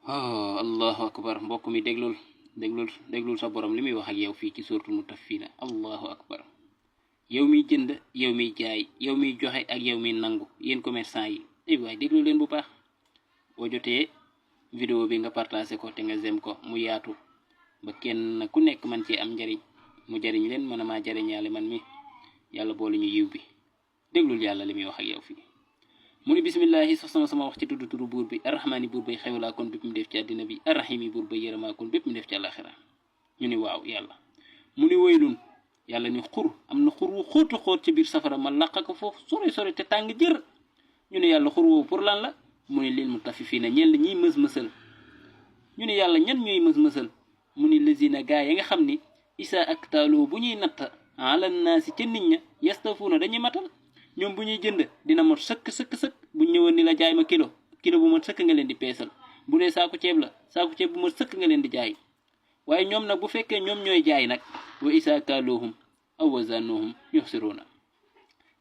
oh allahu akbar mbokk mi déglul sa borom li muy wax ak yow fii ci suuratul mutaffifina allahu akbar yow miy jënd yow miy jaay yow miy joxe ak yow miy nangu yéen commerçant yi ay waay déglu leen bu baax boo jotee vidéo bi nga partagé ko te nga zem ko mu yaatu ba kenn ku nekk man ci am njariñ mu jariñ leen mën a maa jariñaale man mi yàlla boole ñu yiw bi déglul yàlla li muy wax ak yow fii mu ni bismillahi sama wax ci tudd turu buur bi arrahmaani buur bay xewlaa kon bépp mu def ci àddina bi arrahimi buur bay yërëmaa kon bépp mu def ci àlaxira ñu ni waaw yàlla mu ni waylun yàlla ni xur am na xur wu xóotu xóot ci biir safara ma làq ko foofu sore te tàng jër ñu ni yàlla xur woowu pour lan la mu ni lil mutaffifina ñeel ñiy mës-mësal ñu ni yàlla ñan ñooy mës-mësal mu ni lazina gaa yi nga xam ni isa ak taaloo bu ñuy natta alan naasi ca nit ña yastafuuna dañuy matal ñoom bu ñuy jënd dina mot sëkk bu ñëwoon ni la jaay ma kilo bu mat sëkk nga leen di peesal bu dee saaku ceeb la saaku ceeb bu mat sëkk nga leen di jaay waaye ñoom nag bu fekkee ñoom ñooy jaay nag wa isa kaaluhum aw wazanuhum yuxsiruuna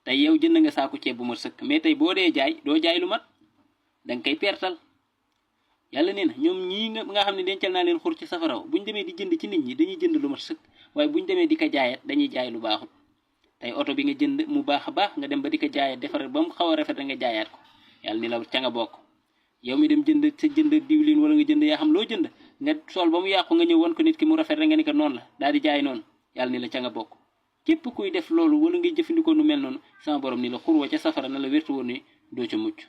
tey yow jënd nga saaku ceeb bu mat sëkk mais tey boo dee jaay doo jaay lu mat danga koy pertal yàlla nee na ñoom ñii nga xam ne dencal naa leen xur ci safaraw buñ demee di jënd ci nit ñi dañuy jënd lu mat sëkk waaye buñ demee di ko jaayat dañuy jaay lu baaxut tey oto bi nga jënd mu baax a baax nga dem ba di ko jaayaat defar ba mu xaw a rafet nga jaayaat ko yàlla ni la ca nga bokk yow mi dem jënd sa jënd diwlin wala nga jënd yaa xam loo jënd nga sol ba mu yàqu nga ñëw wan ko nit ki mu rafet rek nga ni ko noonu la daal di jaay noonu yàlla ni la ca nga bokk képp kuy def loolu wala ngay jëfandikoo nu mel noonu sama borom ni la xurwa ca safara na la wértu woon ni doo ca mucc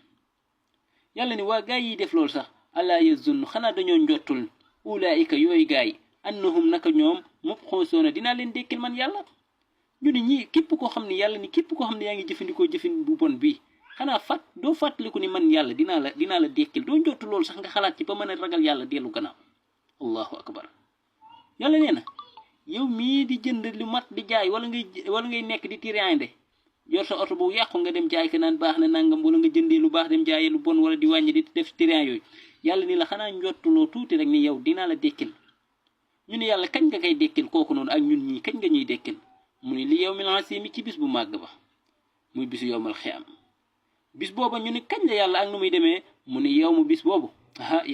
yàlla ni waa gaay yi def loolu sax alaa yazunnu xanaa dañoo njottul ulaayika yooyu gaay yi annahum naka ñoom mubxuusuuna dinaa leen dekkil man yàlla ñu ni ñii képp koo xam ne yàlla ni képp koo xam ne yaa ngi jëfandikoo jëfin bu bon bii xanaa doo fàttaliku ni man yàlla dinaa la dekkil doo njottu loolu sax nga xalaat ci ba mën a ragal yàlla dellu gannaaw allahu akbar yàlla nee na yow mii di jënd lu mat di jaay wala ngay nekk di tiraande yor sa oto bu yàqu nga dem jaay ko naan baax na nangam wala nga jëndee lu baax dem jaayee lu bon wala di wàññi di def tiraan yooyu yàlla ni la xanaa njottuloo tuuti rek ni yow dinaa la dekkil ñu ni yàlla kañ nga koy dekkil kooku noonu ak ñun ñii kañ nga ñuy dekkil mu ni li yawmil asiimi ci bis bu màgg ba muy bisu yowmal xiyaam bis booba ñu ni kañ la yàlla ak nu muy demee mu ni yow mu bis boobu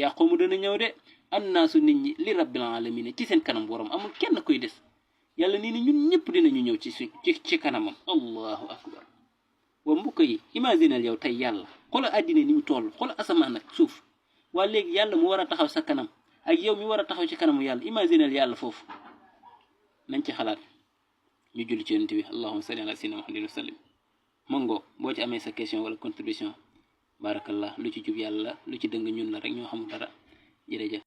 yaa qawmu dana ñëw de annaasu nit ñi li rabbil aalamiina ci seen kanam borom amul kenn kuy des yàlla nii ni ñun ñëpp dinañu ñëw ci kanamam allahu akbar wa mbokk yi imaginal yow tey yàlla xoola àddina ni mu toll xoola asamaan ak suuf waa léegi yàlla mu war a taxaw sa kanam ak yow mi war a taxaw ci kanamu yàlla imaginal yàlla foofu nañ ci xalaat ñu julli ci yonent bi allahumma salli ala sayyidina muhammadin wa sallim mongo boo ci amee sa question wala contribution barakallah lu ci jub yàlla lu ci dëng ñun la rek ñoo xamul dara jërëjëf